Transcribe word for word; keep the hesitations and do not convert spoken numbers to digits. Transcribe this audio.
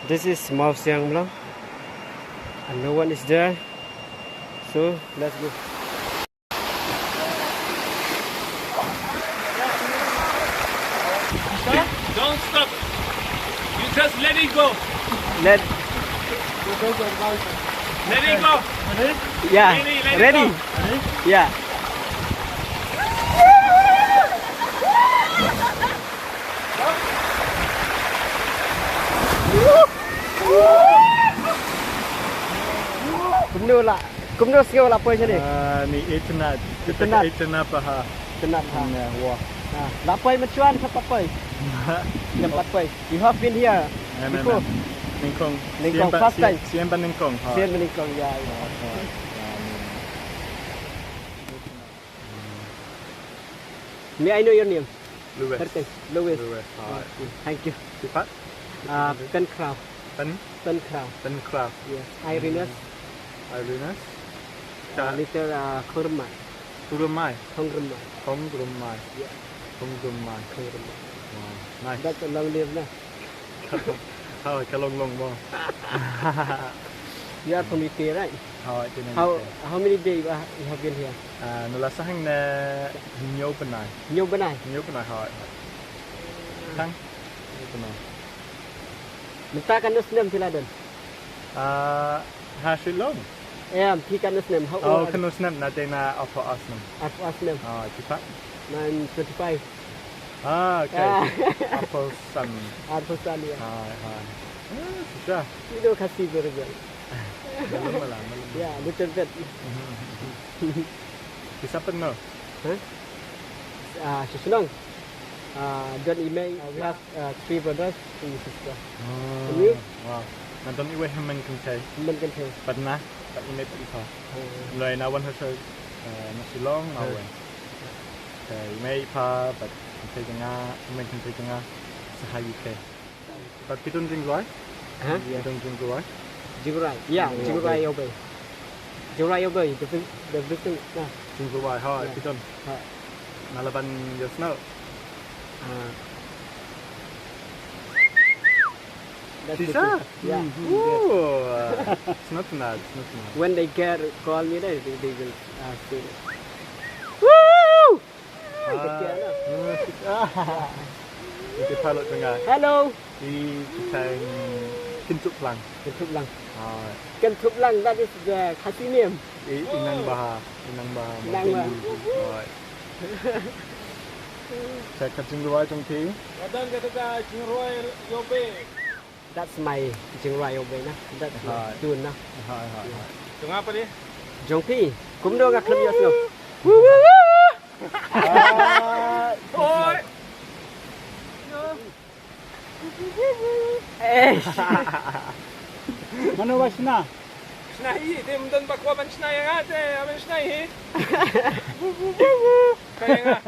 This is Mawsiang Mlong, and no one is there. So let's go. Don't stop. You just let it go. Let Let it go. Yeah. Really, let it Ready? Go. Yeah. Kumno la, kumno sngew la poi shane? Ah, ni itynnat. Itynnat. Itynnat bha. Itynnat bha. Hmm, ya, wah. Ah, la poi mynshwa ne pat poi? Ngam pat poi. You have been here before? Nyngkong. Nyngkong, first time. Siem pat nyngkong. Siem pat nyngkong, ya, ya. May I know your name? Louis. Louis. Louis. Hi. Okay, thank you. Siapa? Uh, Pencrow. Pen? Pencrow. Pencrow. Yes. Irinus. Irinus. Uh, little uh, Khongrymai. Khongrymai. Khongrymai. Khongrymai. Yeah. Khongrymai. Khongrymai. Wow. Nice. That's a long name, na. Hooid, ka long long mo. You are from U K, right? Hooid, kane. How, U K. How many days you, are, you have been here? Ah, nala sahang ne hynñiew bnai. Hynñiew bnai? Hynñiew bnai, hooid, hooid. Tang? Hynñiew bnai. Mynta katno snem phi la don? Ah, ha Shillong. Em, phi katno snem? How old are you? Oh, katno snem, na dei na arphew ar snem. Arphew ar snem. Ah, phi pat? I'm twenty-five. Ah, okay. Ah. Arphew san. Arphew san, yeah. Hi, hi. Ah, shisha. You know Khasi very well. Malu, malu, malu. Yeah, little bit. Mhm, mhm. Pisa pynno? Huh? Ah, shisha nong. Ah, don i mei, uh, we have, uh, three brothers, three sisters. Ah, and you? Wow. Nga don iwei hynmen kynthei. Hynmen kynthei. Bad nga, bad i mei bad i pa. Ah. Loi na wan ha sha, uh, na Shillong, nga wan. Te i mei i pa, bad kynthei jong nga, hynmen kynthei jong nga, sa ha U K. Bad phi don jingrwai? Huh? Phi don jingrwai? Jingrwai. Yeah, jingrwai. Jingrwai Iowbei. Jingrwai Iowbei, the bus-, the business, na. Jingrwai, ha, phi don. Ha. Nga la ban ïohsngew. Ah. That's the thing. Shisha? Yeah. Mm, mm, ooh, uh, it's not bad, it's not bad. When they get, call me, they, they, they will, uh, say, "Woo!" Ah, ah. Ïa ki pilot jong nga. Hello. I Kynthup Lang. Kynthup Lang. Ah. Kynthup Lang, that is the Khasi name. I, i nang bha, i nang bha. I nang bha. Oi. Sa ka jingrwai jong phi. Ka don kata ka jingrwai Iowbei. That's my jingrwai Iowbei na. That's my tune na. Hai, hai, hai. Jong nga pat de? Jong phi. Kumno nga khlem ïohsngew. Woo, woo, woo. Ah, oi. Eh. Mano ba shna? Shna hi, te ym don ba kwah ban shna ïa nga te, ban shna hi. Ka ïa nga.